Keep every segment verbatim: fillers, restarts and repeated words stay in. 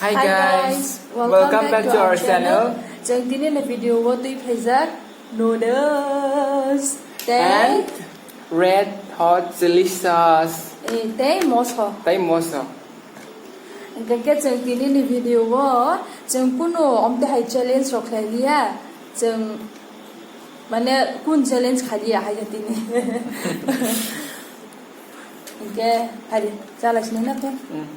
Hi guys, welcome back to our channel. Chwng tini ni video o twi phaijak noodles tei and red hot chili sauce, eh, tei moso. Tei moso. Hingke ke chwng tini ni video o chwng kunu omte hai challenge rok khlai liya. Chwng mane kun challenge khlai liya hai tini. Hingke hari chala sini na to. Mm.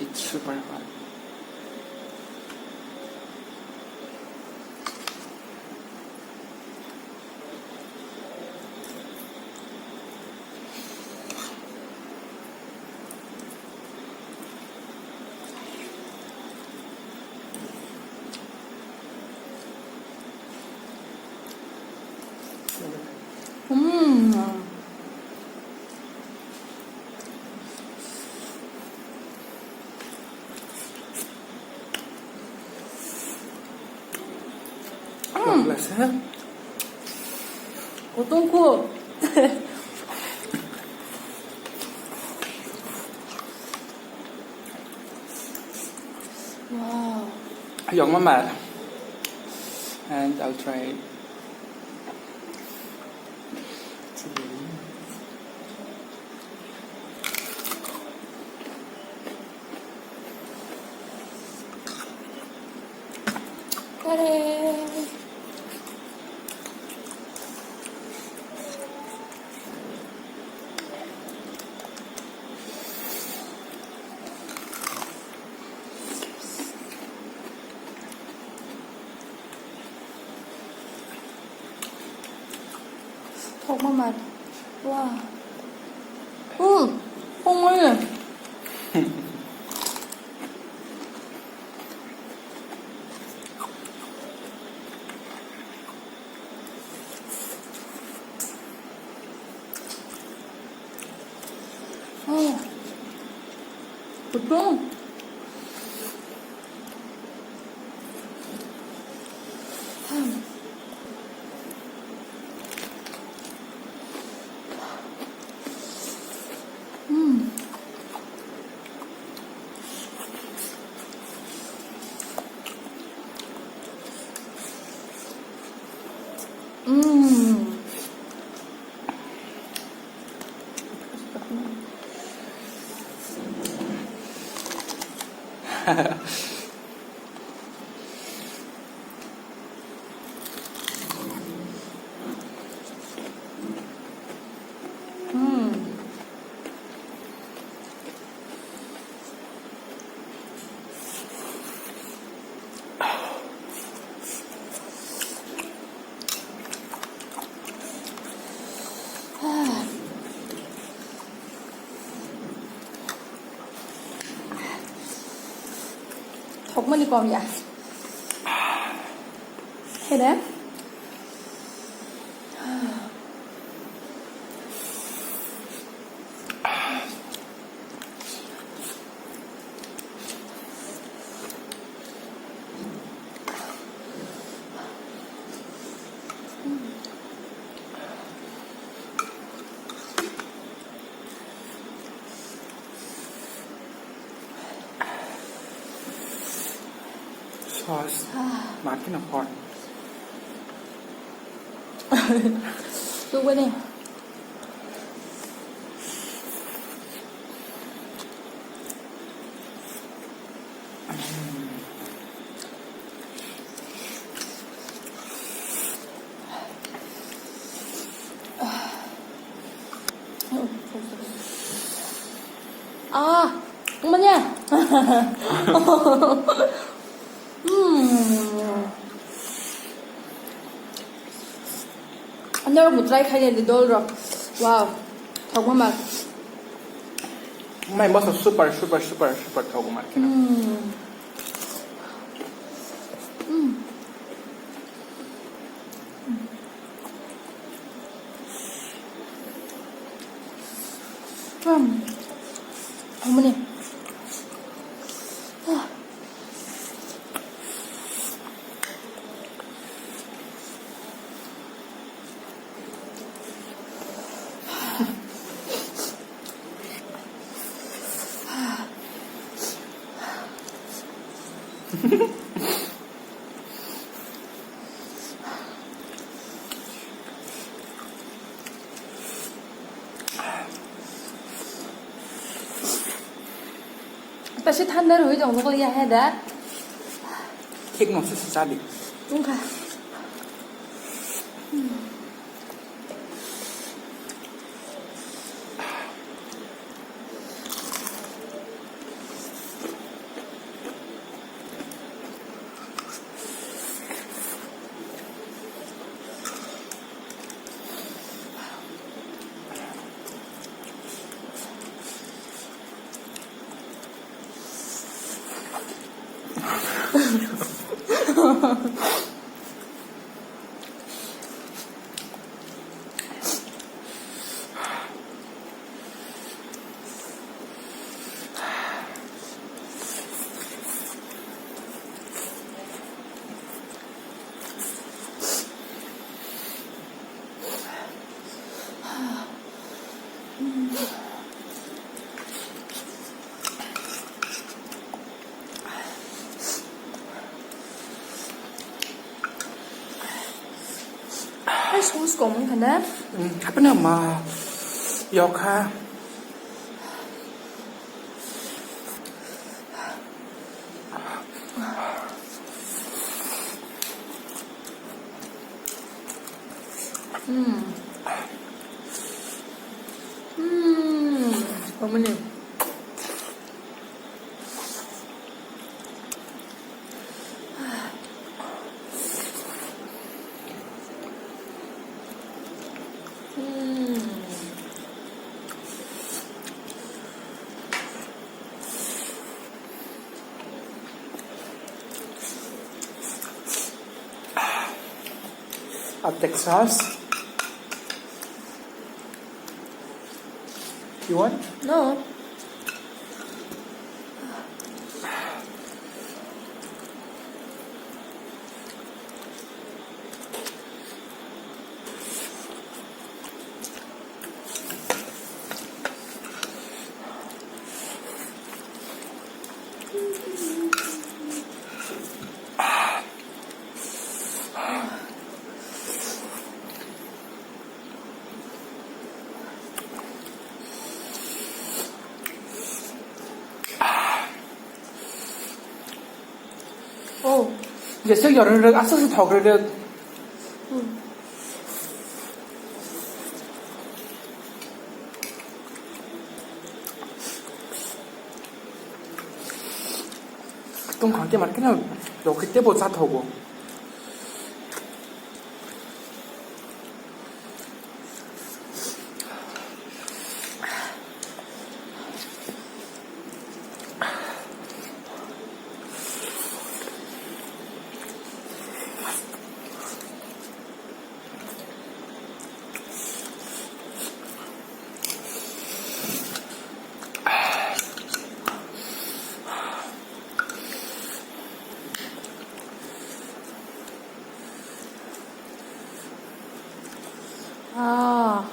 It's super hot. Mm. Mm. Kutung ku. Wow. Ayok mamar. And I'll try it. Thok ma mar. Wow. Hmm. Thok ma ya. Oh. Betul. Thokmani kom ya. Hede? Sauce. Makin hot. Tunggu nih. Ah, mana? Hmm. Norok bo try khai di dol rok. Wow. Thok ma ma. Mai masa super, super, super, super thok ma khe. Hmm. Hmm. Tasi thanda rwi tong nukliya he da. Thik no se sadi. Wngkha. Hai sauce kom wngkha na? Hmm, hapna ma yokha. Hmm. Hmm. Komuni. I'll take sauce. You want? No. Oh. Jesa yorok rok aswk se thok rok. Tong khang ke mar kena lokhe tebo cha thogo. Ah.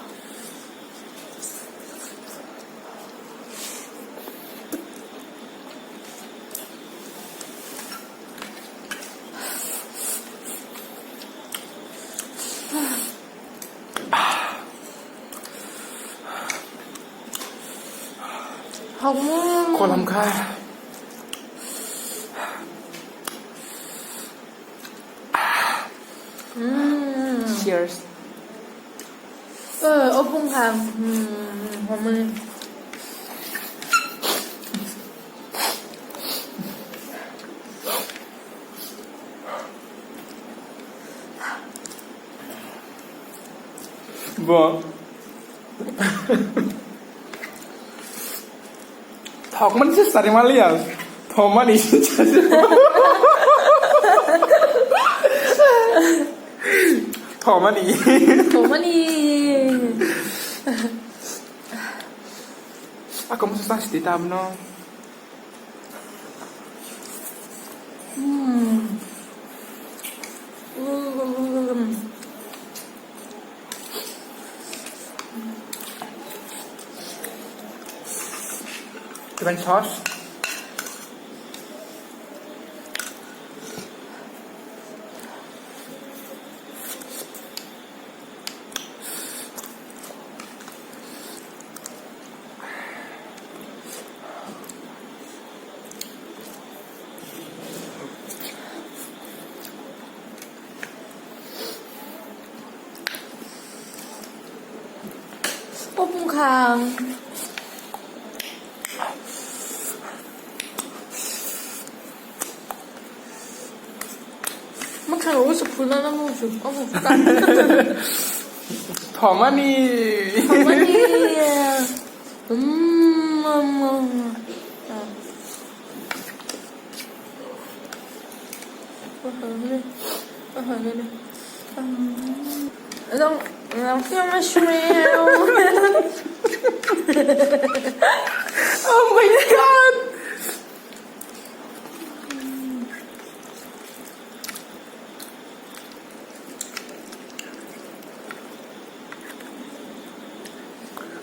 Hokmung. Kolam kha. Mm. Cheers. Eh, opung kha. Mm, homoni. Bo. Thokmani se sari maliya. Thomani se sari. Thomani. Thomani. Ako musu sasti tamno. Hmm. Chicken sauce. Opung kha. Mwkhang o se phulna nang nung se. Opung kha. Thomani. Thomani. Mm, mm, mm. Oh my God!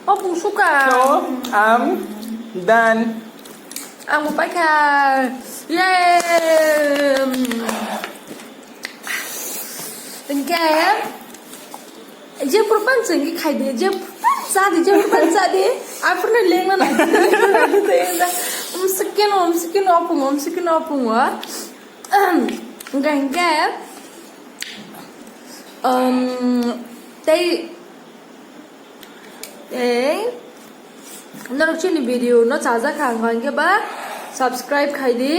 Opung suka. So, I'm done. Ang paikha. Yay! Hingke, je purpan chengki khaidi, je purpan chadi, je purpan chadi. Aphurno lengna nai. Umsikino, umsikino opung, umsikino opung wa. Hingke, hingke, um, tei Tei norok chini video no chajak kha hwnkhe ba subscribe khai di.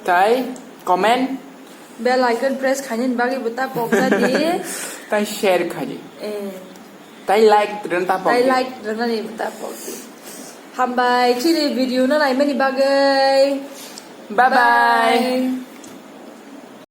Tai comment. Bell icon press khainani bagwi bo ta pokja di. Tai share khai di. Eh. Tai like rwna ta pok di. Tai like rwnani bo ta pok di. Hambai chini video no naimani bagwi. Bye bye. Bye.